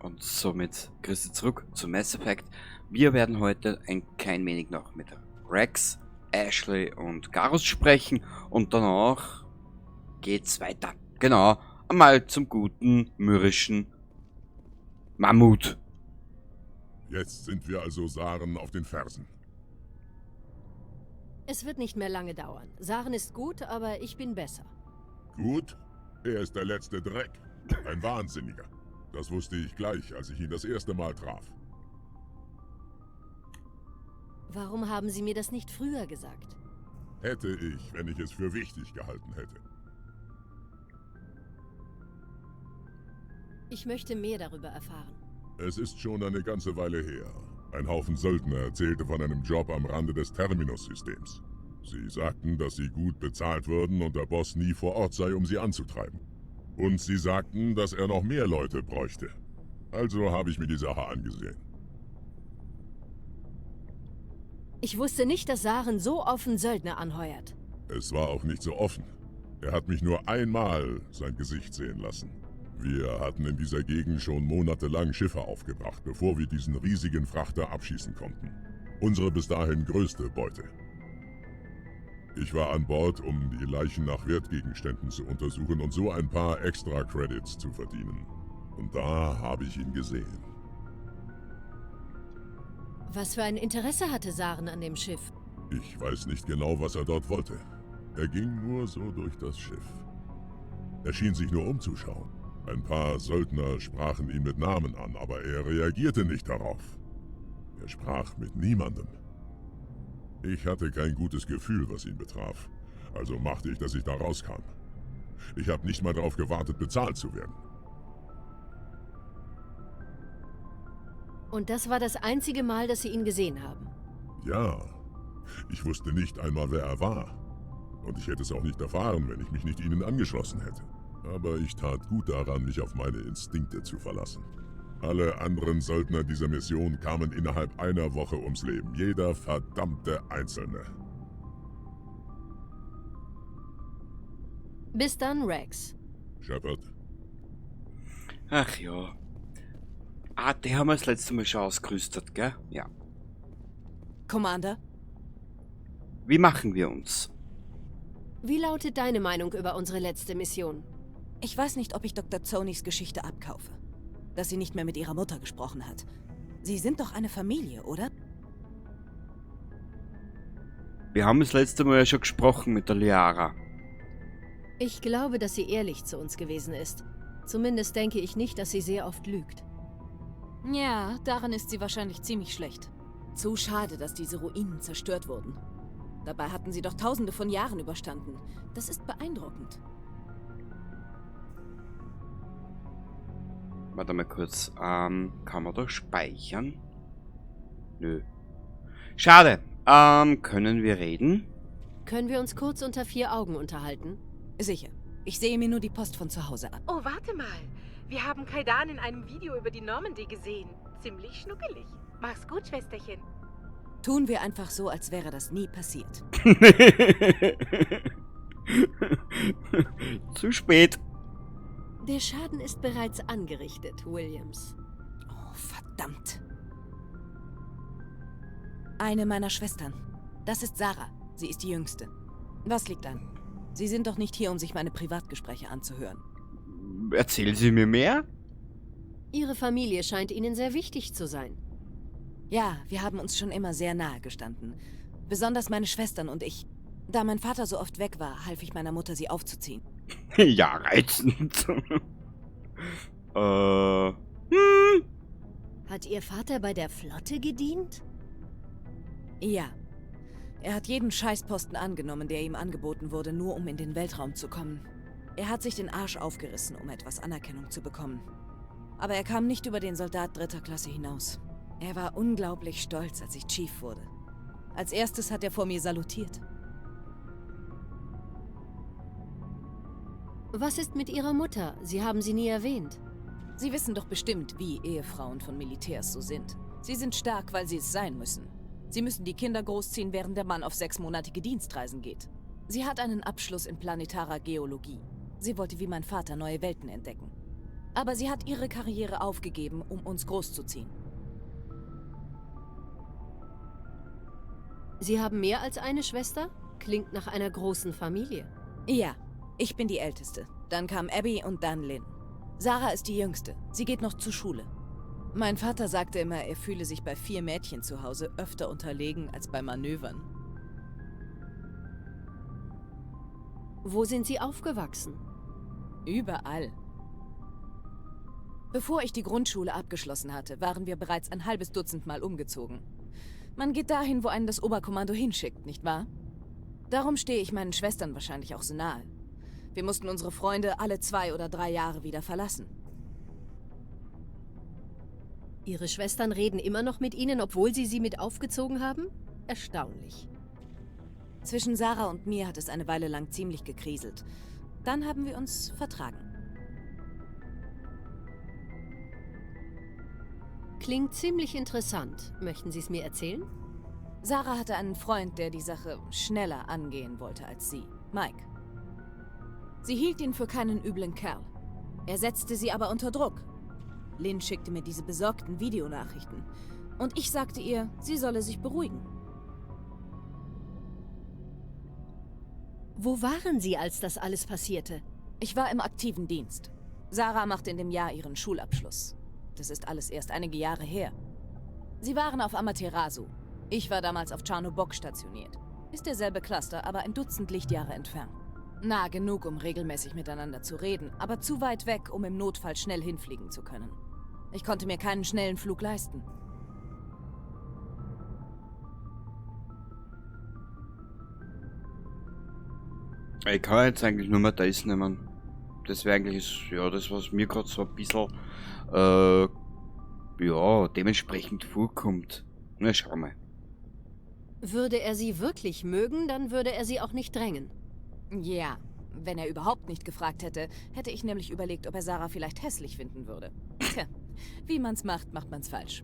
Und somit grüße zurück zu Mass Effect. Wir werden heute ein klein wenig noch mit Wrex, Ashley und Garrus sprechen und danach geht's weiter. Genau, einmal zum guten mürrischen Mammut. Jetzt sind wir also Saren auf den Fersen. Es wird nicht mehr lange dauern. Saren ist gut, aber ich bin besser. Gut? Er ist der letzte Dreck. Ein Wahnsinniger. Das wusste ich gleich, als ich ihn das erste Mal traf. Warum haben Sie mir das nicht früher gesagt? Hätte ich, wenn ich es für wichtig gehalten hätte. Ich möchte mehr darüber erfahren. Es ist schon eine ganze Weile her. Ein Haufen Söldner erzählte von einem Job am Rande des Terminus-Systems. Sie sagten, dass sie gut bezahlt würden und der Boss nie vor Ort sei, um sie anzutreiben. Und sie sagten, dass er noch mehr Leute bräuchte. Also habe ich mir die Sache angesehen. Ich wusste nicht, dass Saren so offen Söldner anheuert. Es war auch nicht so offen. Er hat mich nur einmal sein Gesicht sehen lassen. Wir hatten in dieser Gegend schon monatelang Schiffe aufgebracht, bevor wir diesen riesigen Frachter abschießen konnten. Unsere bis dahin größte Beute. Ich war an Bord, um die Leichen nach Wertgegenständen zu untersuchen und so ein paar extra Credits zu verdienen. Und da habe ich ihn gesehen. Was für ein Interesse hatte Saren an dem Schiff? Ich weiß nicht genau, was er dort wollte. Er ging nur so durch das Schiff. Er schien sich nur umzuschauen. Ein paar Söldner sprachen ihn mit Namen an, aber er reagierte nicht darauf. Er sprach mit niemandem. Ich hatte kein gutes Gefühl, was ihn betraf. Also machte ich, dass ich da rauskam. Ich habe nicht mal darauf gewartet, bezahlt zu werden. Und das war das einzige Mal, dass Sie ihn gesehen haben? Ja. Ich wusste nicht einmal, wer er war. Und ich hätte es auch nicht erfahren, wenn ich mich nicht ihnen angeschlossen hätte. Aber ich tat gut daran, mich auf meine Instinkte zu verlassen. Alle anderen Söldner dieser Mission kamen innerhalb einer Woche ums Leben. Jeder verdammte Einzelne. Bis dann, Wrex. Shepard. Ach ja. Ah, die haben wir das letzte Mal schon ausgerüstet, gell? Ja. Commander? Wie machen wir uns? Wie lautet deine Meinung über unsere letzte Mission? Ich weiß nicht, ob ich Dr. Zonys Geschichte abkaufe. Dass sie nicht mehr mit ihrer Mutter gesprochen hat. Sie sind doch eine Familie, oder? Wir haben das letzte Mal ja schon gesprochen mit der Liara. Ich glaube, dass sie ehrlich zu uns gewesen ist. Zumindest denke ich nicht, dass sie sehr oft lügt. Ja, daran ist sie wahrscheinlich ziemlich schlecht. Zu schade, dass diese Ruinen zerstört wurden. Dabei hatten sie doch tausende von Jahren überstanden. Das ist beeindruckend. Warte mal kurz. Kann man da speichern? Nö. Schade. Können wir reden? Können wir uns kurz unter vier Augen unterhalten? Sicher. Ich sehe mir nur die Post von zu Hause an. Oh, warte mal. Wir haben Kaidan in einem Video über die Normandy gesehen. Ziemlich schnuckelig. Mach's gut, Schwesterchen. Tun wir einfach so, als wäre das nie passiert. Zu spät. Der Schaden ist bereits angerichtet, Williams. Oh, verdammt. Eine meiner Schwestern. Das ist Sarah. Sie ist die Jüngste. Was liegt an? Sie sind doch nicht hier, um sich meine Privatgespräche anzuhören. Erzählen Sie mir mehr? Ihre Familie scheint Ihnen sehr wichtig zu sein. Ja, wir haben uns schon immer sehr nahe gestanden. Besonders meine Schwestern und ich. Da mein Vater so oft weg war, half ich meiner Mutter, sie aufzuziehen. Ja, reizend. Hat Ihr Vater bei der Flotte gedient? Ja. Er hat jeden Scheißposten angenommen, der ihm angeboten wurde, nur um in den Weltraum zu kommen. Er hat sich den Arsch aufgerissen, um etwas Anerkennung zu bekommen. Aber er kam nicht über den Soldat dritter Klasse hinaus. Er war unglaublich stolz, als ich Chief wurde. Als erstes hat er vor mir salutiert. Was ist mit Ihrer Mutter? Sie haben sie nie erwähnt. Sie wissen doch bestimmt, wie Ehefrauen von Militärs so sind. Sie sind stark, weil sie es sein müssen. Sie müssen die Kinder großziehen, während der Mann auf 6-monatige Dienstreisen geht. Sie hat einen Abschluss in planetarer Geologie. Sie wollte wie mein Vater neue Welten entdecken. Aber sie hat ihre Karriere aufgegeben, um uns großzuziehen. Sie haben mehr als eine Schwester? Klingt nach einer großen Familie. Ja, ich bin die Älteste. Dann kam Abby und dann Lynn. Sarah ist die Jüngste. Sie geht noch zur Schule. Mein Vater sagte immer, er fühle sich bei 4 Mädchen zu Hause öfter unterlegen als bei Manövern. Wo sind Sie aufgewachsen? Überall. Bevor ich die Grundschule abgeschlossen hatte, waren wir bereits ein halbes Dutzend Mal umgezogen. Man geht dahin, wo einen das Oberkommando hinschickt, nicht wahr? Darum stehe ich meinen Schwestern wahrscheinlich auch so nahe. Wir mussten unsere Freunde alle 2 oder 3 Jahre wieder verlassen. Ihre Schwestern reden immer noch mit Ihnen, obwohl Sie sie mit aufgezogen haben? Erstaunlich. Zwischen Sarah und mir hat es eine Weile lang ziemlich gekriselt. Dann haben wir uns vertragen. Klingt ziemlich interessant. Möchten Sie es mir erzählen? Sarah hatte einen Freund, der die Sache schneller angehen wollte als sie. Mike. Sie hielt ihn für keinen üblen Kerl. Er setzte sie aber unter Druck. Lynn schickte mir diese besorgten Videonachrichten. Und ich sagte ihr, sie solle sich beruhigen. Wo waren Sie, als das alles passierte? Ich war im aktiven Dienst. Sarah machte in dem Jahr ihren Schulabschluss. Das ist alles erst einige Jahre her. Sie waren auf Amaterasu. Ich war damals auf Chernobog stationiert. Ist derselbe Cluster, aber ein Dutzend Lichtjahre entfernt. Nah genug, um regelmäßig miteinander zu reden, aber zu weit weg, um im Notfall schnell hinfliegen zu können. Ich konnte mir keinen schnellen Flug leisten. Ich kann jetzt eigentlich nur mehr das nehmen. Das wäre eigentlich, ja, das, was mir grad so ein bisschen, ja, dementsprechend vorkommt. Na, schau mal. Würde er sie wirklich mögen, dann würde er sie auch nicht drängen. Ja, wenn er überhaupt nicht gefragt hätte, hätte ich nämlich überlegt, ob er Sarah vielleicht hässlich finden würde. Tja, wie man's macht, macht man's falsch.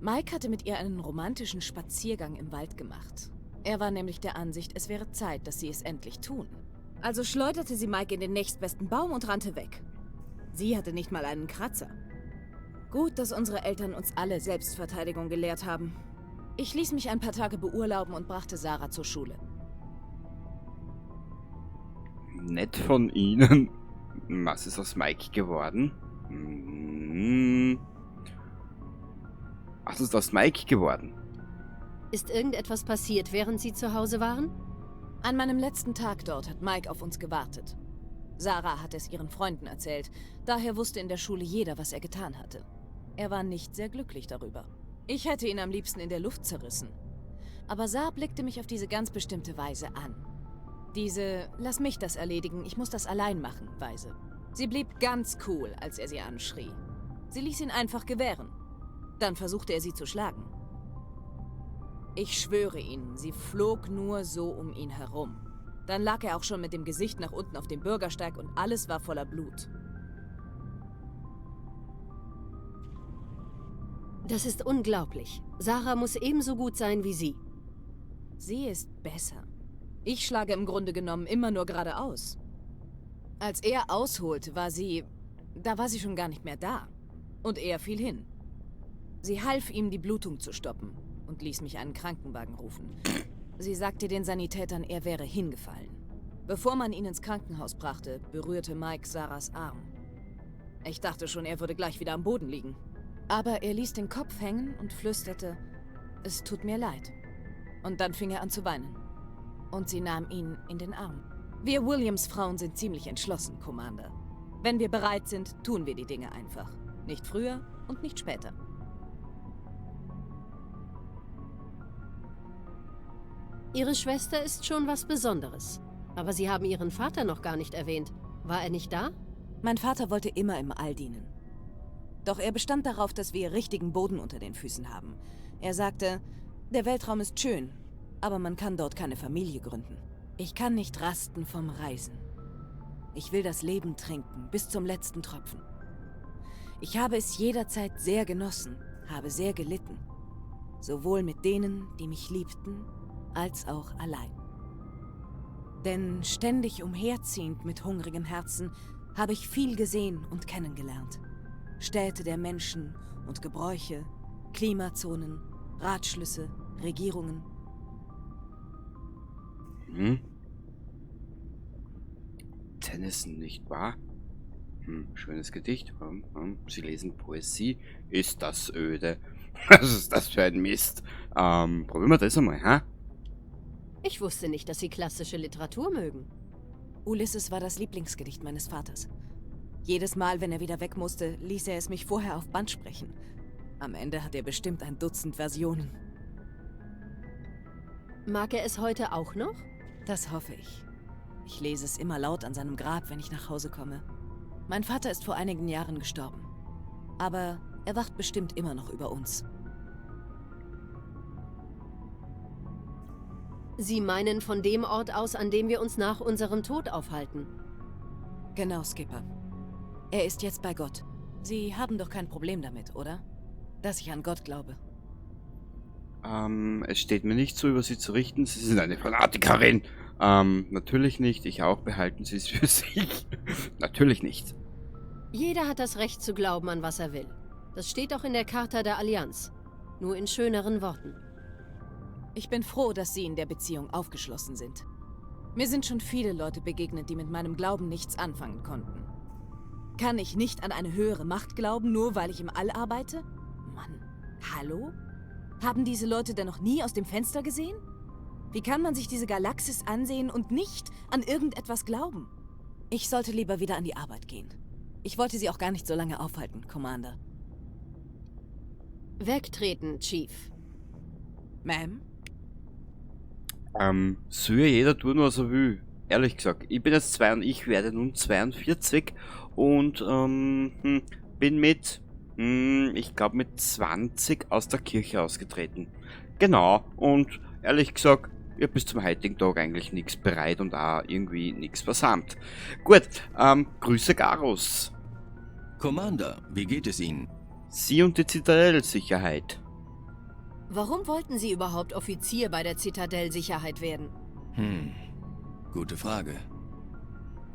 Mike hatte mit ihr einen romantischen Spaziergang im Wald gemacht. Er war nämlich der Ansicht, es wäre Zeit, dass sie es endlich tun. Also schleuderte sie Mike in den nächstbesten Baum und rannte weg. Sie hatte nicht mal einen Kratzer. Gut, dass unsere Eltern uns alle Selbstverteidigung gelehrt haben. Ich ließ mich ein paar Tage beurlauben und brachte Sarah zur Schule. Nett von Ihnen. Was ist aus Mike geworden? Was ist aus Mike geworden? Ist irgendetwas passiert, während Sie zu Hause waren? An meinem letzten Tag dort hat Mike auf uns gewartet. Sarah hat es ihren Freunden erzählt. Daher wusste in der Schule jeder, was er getan hatte. Er war nicht sehr glücklich darüber. Ich hätte ihn am liebsten in der Luft zerrissen. Aber Sarah blickte mich auf diese ganz bestimmte Weise an. Diese, lass mich das erledigen, ich muss das allein machen, Weise. Sie blieb ganz cool, als er sie anschrie. Sie ließ ihn einfach gewähren. Dann versuchte er sie zu schlagen. Ich schwöre Ihnen, sie flog nur so um ihn herum. Dann lag er auch schon mit dem Gesicht nach unten auf dem Bürgersteig und alles war voller Blut. Das ist unglaublich. Sarah muss ebenso gut sein wie Sie. Sie ist besser. Ich schlage im Grunde genommen immer nur geradeaus. Als er ausholte, war sie... Da war sie schon gar nicht mehr da. Und er fiel hin. Sie half ihm, die Blutung zu stoppen und ließ mich einen Krankenwagen rufen. Sie sagte den Sanitätern, er wäre hingefallen. Bevor man ihn ins Krankenhaus brachte, berührte Mike Sarahs Arm. Ich dachte schon, er würde gleich wieder am Boden liegen. Aber er ließ den Kopf hängen und flüsterte, es tut mir leid. Und dann fing er an zu weinen. Und sie nahm ihn in den Arm. Wir Williams-Frauen sind ziemlich entschlossen, Commander. Wenn wir bereit sind, tun wir die Dinge einfach. Nicht früher und nicht später. Ihre Schwester ist schon was Besonderes. Aber Sie haben Ihren Vater noch gar nicht erwähnt. War er nicht da? Mein Vater wollte immer im All dienen. Doch er bestand darauf, dass wir richtigen Boden unter den Füßen haben. Er sagte, der Weltraum ist schön, aber man kann dort keine Familie gründen. Ich kann nicht rasten vom Reisen. Ich will das Leben trinken, bis zum letzten Tropfen. Ich habe es jederzeit sehr genossen, habe sehr gelitten. Sowohl mit denen, die mich liebten, als auch allein. Denn ständig umherziehend mit hungrigem Herzen, habe ich viel gesehen und kennengelernt. Städte der Menschen und Gebräuche, Klimazonen, Ratschlüsse, Regierungen. Hm? Tennyson, nicht wahr? Hm, schönes Gedicht. Sie lesen Poesie. Ist das öde? Was ist das für ein Mist? Probieren wir das einmal, ha? Ich wusste nicht, dass Sie klassische Literatur mögen. Ulysses war das Lieblingsgedicht meines Vaters. Jedes Mal, wenn er wieder weg musste, ließ er es mich vorher auf Band sprechen. Am Ende hat er bestimmt ein Dutzend Versionen. Mag er es heute auch noch? Das hoffe ich. Ich lese es immer laut an seinem Grab, wenn ich nach Hause komme. Mein Vater ist vor einigen Jahren gestorben. Aber er wacht bestimmt immer noch über uns. Sie meinen von dem Ort aus, an dem wir uns nach unserem Tod aufhalten? Genau, Skipper. Er ist jetzt bei Gott. Sie haben doch kein Problem damit, oder? Dass ich an Gott glaube. Es steht mir nicht zu, über Sie zu richten. Sie sind eine Fanatikerin. Natürlich nicht. Ich auch. Behalten Sie es für sich. Natürlich nicht. Jeder hat das Recht zu glauben, an was er will. Das steht auch in der Charta der Allianz. Nur in schöneren Worten. Ich bin froh, dass Sie in der Beziehung aufgeschlossen sind. Mir sind schon viele Leute begegnet, die mit meinem Glauben nichts anfangen konnten. Kann ich nicht an eine höhere Macht glauben, nur weil ich im All arbeite? Mann, hallo? Haben diese Leute denn noch nie aus dem Fenster gesehen? Wie kann man sich diese Galaxis ansehen und nicht an irgendetwas glauben? Ich sollte lieber wieder an die Arbeit gehen. Ich wollte Sie auch gar nicht so lange aufhalten, Commander. Wegtreten, Chief. Ma'am? Soll ja jeder tun, was er will. Ehrlich gesagt, ich bin jetzt 2 und ich werde nun 42 und bin mit, ich glaub mit 20 aus der Kirche ausgetreten. Genau, und ehrlich gesagt, ich hab bis zum heutigen Tag eigentlich nix bereit und auch irgendwie nix versammelt. Gut, Grüße Garrus. Commander, wie geht es Ihnen? Sie und die Zitadellsicherheit. Warum wollten Sie überhaupt Offizier bei der Zitadellsicherheit werden? Gute Frage.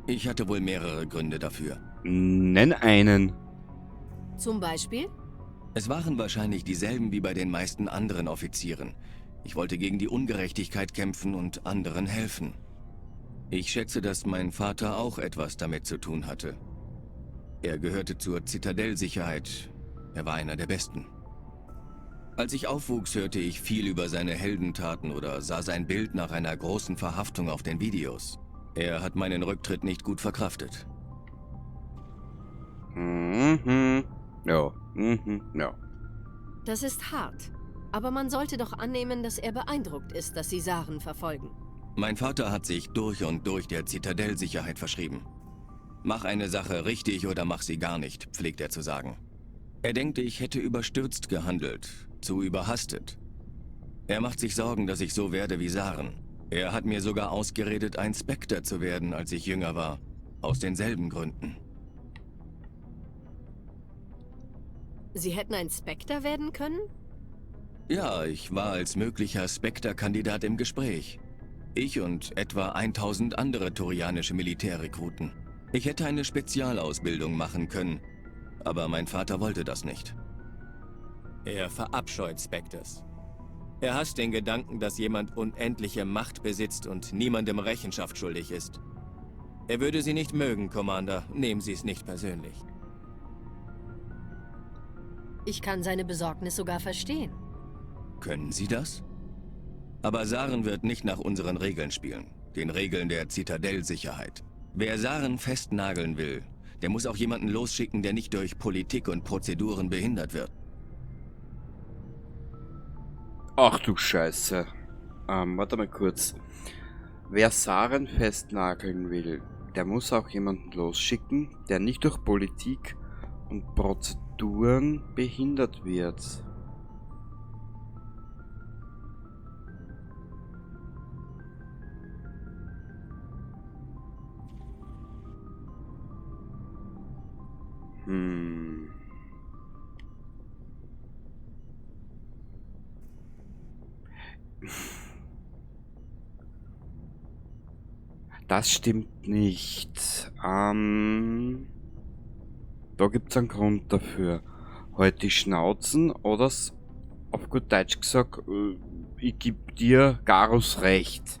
Ich hatte wohl mehrere Gründe dafür. Nenn einen. Zum Beispiel? Es waren wahrscheinlich dieselben wie bei den meisten anderen Offizieren. Ich wollte gegen die Ungerechtigkeit kämpfen und anderen helfen. Ich schätze, dass mein Vater auch etwas damit zu tun hatte. Er gehörte zur Zitadellsicherheit. Er war einer der Besten. Als ich aufwuchs, hörte ich viel über seine Heldentaten oder sah sein Bild nach einer großen Verhaftung auf den Videos. Er hat meinen Rücktritt nicht gut verkraftet. Ja. Ja. Das ist hart. Aber man sollte doch annehmen, dass er beeindruckt ist, dass Sie Saren verfolgen. Mein Vater hat sich durch und durch der Zitadellsicherheit verschrieben. Mach eine Sache richtig oder mach sie gar nicht, pflegt er zu sagen. Er denkt, ich hätte überstürzt gehandelt, zu überhastet. Er macht sich Sorgen, dass ich so werde wie Saren. Er hat mir sogar ausgeredet, ein Spectre zu werden, als ich jünger war. Aus denselben Gründen. Sie hätten ein Spectre werden können? Ja, ich war als möglicher Spectre-Kandidat im Gespräch. Ich und etwa 1000 andere turianische Militärrekruten. Ich hätte eine Spezialausbildung machen können, aber mein Vater wollte das nicht. Er verabscheut Spectres. Er hasst den Gedanken, dass jemand unendliche Macht besitzt und niemandem Rechenschaft schuldig ist. Er würde Sie nicht mögen, Commander. Nehmen Sie es nicht persönlich. Ich kann seine Besorgnis sogar verstehen. Können Sie das? Aber Saren wird nicht nach unseren Regeln spielen. Den Regeln der Zitadellsicherheit. Wer Saren festnageln will, der muss auch jemanden losschicken, der nicht durch Politik und Prozeduren behindert wird. Ach du Scheiße. Warte mal kurz. Wer Saren festnageln will, der muss auch jemanden losschicken, der nicht durch Politik und Prozeduren behindert wird. Das stimmt nicht. Da gibt's einen Grund dafür. Halt die Schnauzen oder auf gut Deutsch gesagt, ich geb dir Garrus recht.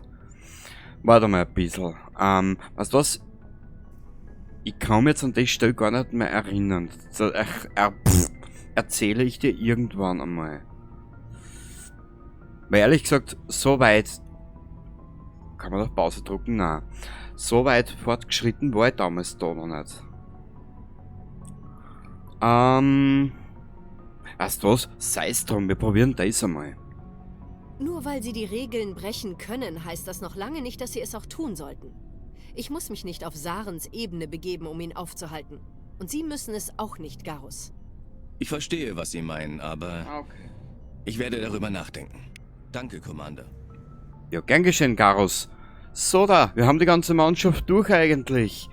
Warte mal ein bisschen. Weißt du was? Ich kann mich jetzt an die Stelle gar nicht mehr erinnern. Das erzähle ich dir irgendwann einmal. Weil ehrlich gesagt, so weit... Kann man auf Pause drücken? Nein. So weit fortgeschritten war ich damals da noch nicht. Weißt du was? Sei's drum, wir probieren das einmal. Nur weil sie die Regeln brechen können, heißt das noch lange nicht, dass sie es auch tun sollten. Ich muss mich nicht auf Sarens Ebene begeben, um ihn aufzuhalten. Und Sie müssen es auch nicht, Garrus. Ich verstehe, was Sie meinen, aber... Okay. Ich werde darüber nachdenken. Danke, Commander. Ja, gern geschehen, Garrus. So da, wir haben die ganze Mannschaft durch eigentlich.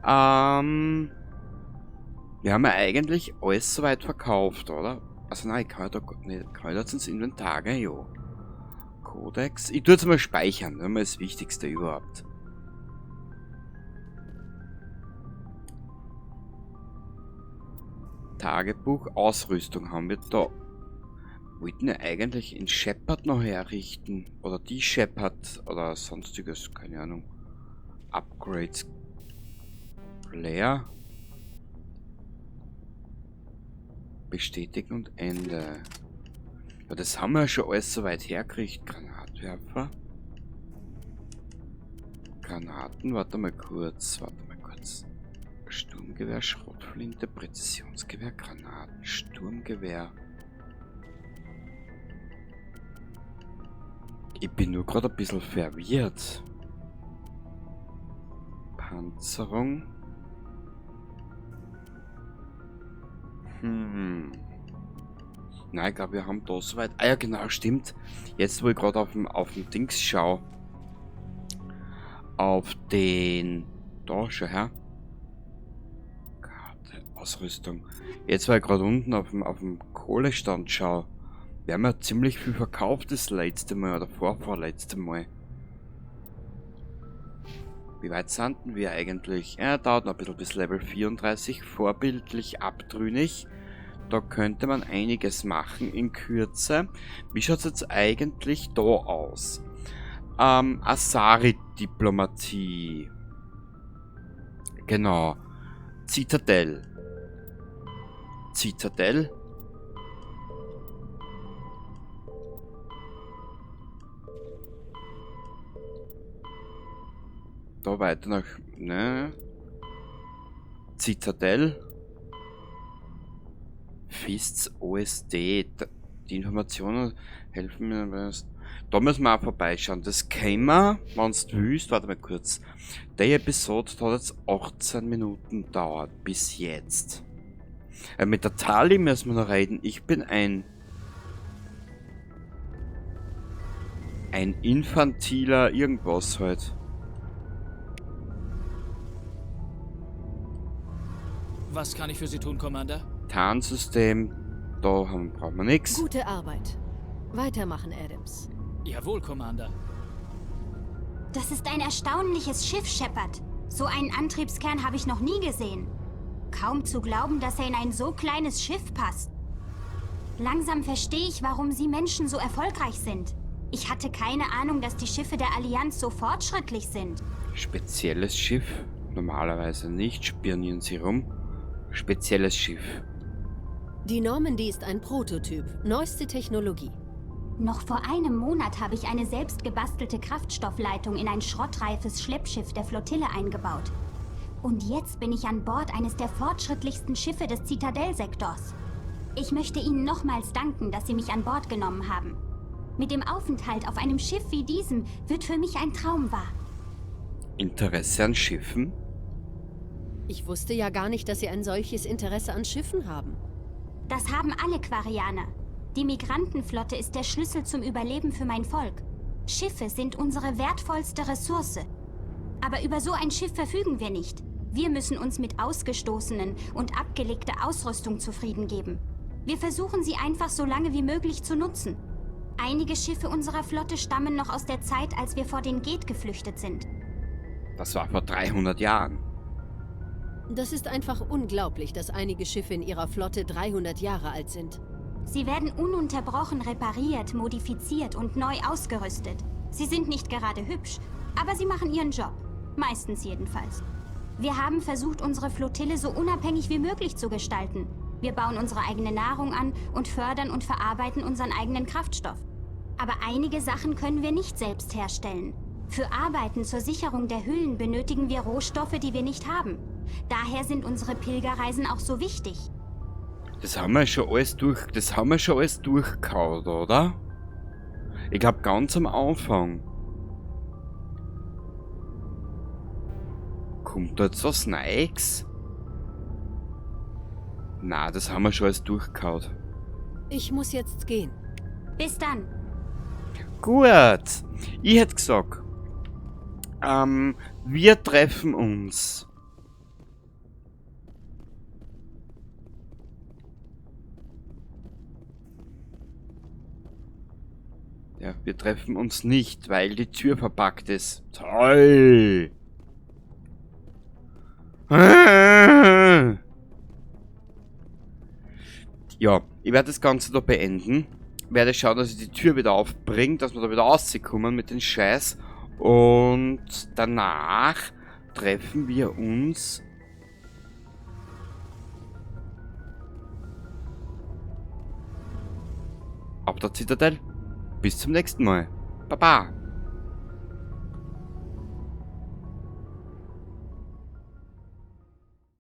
Wir haben ja eigentlich alles soweit verkauft, oder? Also nein, ich kann ja da nicht, kann ich da jetzt ins Inventar gehen? Ja. Kodex. Ich tue jetzt mal speichern, das ist mal das Wichtigste überhaupt. Tagebuch, Ausrüstung haben wir da. Wollten wir eigentlich in Shepard noch herrichten? Oder die Shepard oder sonstiges, keine Ahnung. Upgrades. Leer. Bestätigen und Ende. Ja, das haben wir ja schon alles soweit hergekriegt. Granatwerfer. Granaten, warte mal kurz, warte mal kurz. Sturmgewehr, Schrotflinte, Präzisionsgewehr, Granaten, Sturmgewehr. Ich bin nur gerade ein bisschen verwirrt. Panzerung. Nein, ich glaub, wir haben da soweit. Ah ja, genau, stimmt. Jetzt, wo ich grad auf dem Dings schau. Auf den... Da, schau her. Karte, Ausrüstung. Jetzt, wo ich grad unten auf dem Kohlestand schau. Wir haben ja ziemlich viel verkauft das letzte Mal oder vorvorletzte Mal. Wie weit sind denn wir eigentlich? Ja, dauert noch ein bisschen bis Level 34. Vorbildlich abtrünnig. Da könnte man einiges machen in Kürze. Wie schaut's jetzt eigentlich da aus? Asari-Diplomatie. Genau. Zitadell. Zitadell. Da weiter nach, ne? Zitadell. Fists OSD. Die Informationen helfen mir am besten. Da müssen wir auch vorbeischauen. Das käme, wenn's du willst. Warte mal kurz. Die Episode hat jetzt 18 Minuten gedauert. Bis jetzt. Mit der Tali müssen wir noch reden. Ich bin ein infantiler irgendwas halt. Was kann ich für Sie tun, Commander? Tarnsystem, da brauchen wir nix. Gute Arbeit. Weitermachen, Adams. Jawohl, Commander. Das ist ein erstaunliches Schiff, Shepard. So einen Antriebskern habe ich noch nie gesehen. Kaum zu glauben, dass er in ein so kleines Schiff passt. Langsam verstehe ich, warum Sie Menschen so erfolgreich sind. Ich hatte keine Ahnung, dass die Schiffe der Allianz so fortschrittlich sind. Spezielles Schiff? Normalerweise nicht. Spionieren Sie rum. Spezielles Schiff. Die Normandy ist ein Prototyp. Neueste Technologie. Noch vor einem Monat habe ich eine selbstgebastelte Kraftstoffleitung in ein schrottreifes Schleppschiff der Flottille eingebaut. Und jetzt bin ich an Bord eines der fortschrittlichsten Schiffe des Zitadellsektors. Ich möchte Ihnen nochmals danken, dass Sie mich an Bord genommen haben. Mit dem Aufenthalt auf einem Schiff wie diesem wird für mich ein Traum wahr. Interesse an Schiffen? Ich wusste ja gar nicht, dass Sie ein solches Interesse an Schiffen haben. Das haben alle Quarianer. Die Migrantenflotte ist der Schlüssel zum Überleben für mein Volk. Schiffe sind unsere wertvollste Ressource. Aber über so ein Schiff verfügen wir nicht. Wir müssen uns mit ausgestoßenen und abgelegter Ausrüstung zufrieden geben. Wir versuchen sie einfach so lange wie möglich zu nutzen. Einige Schiffe unserer Flotte stammen noch aus der Zeit, als wir vor den Geth geflüchtet sind. Das war vor 300 Jahren. Das ist einfach unglaublich, dass einige Schiffe in ihrer Flotte 300 Jahre alt sind. Sie werden ununterbrochen repariert, modifiziert und neu ausgerüstet. Sie sind nicht gerade hübsch, aber sie machen ihren Job. Meistens jedenfalls. Wir haben versucht, unsere Flottille so unabhängig wie möglich zu gestalten. Wir bauen unsere eigene Nahrung an und fördern und verarbeiten unseren eigenen Kraftstoff. Aber einige Sachen können wir nicht selbst herstellen. Für Arbeiten zur Sicherung der Hüllen benötigen wir Rohstoffe, die wir nicht haben. Daher sind unsere Pilgerreisen auch so wichtig. Das haben wir schon alles durch, das haben wir schon alles durchgehauen, oder? Ich glaube ganz am Anfang. Kommt da jetzt was Neues? Na, das haben wir schon alles durchgehauen. Ich muss jetzt gehen. Bis dann. Gut. Ich hätte gesagt, wir treffen uns. Ja, wir treffen uns nicht, weil die Tür verpackt ist. Toll! Ja, ich werde das Ganze da beenden. Werde schauen, dass ich die Tür wieder aufbringe, dass wir da wieder rauskommen mit dem Scheiß. Und danach treffen wir uns ab der Zitadelle. Bis zum nächsten Mal. Baba.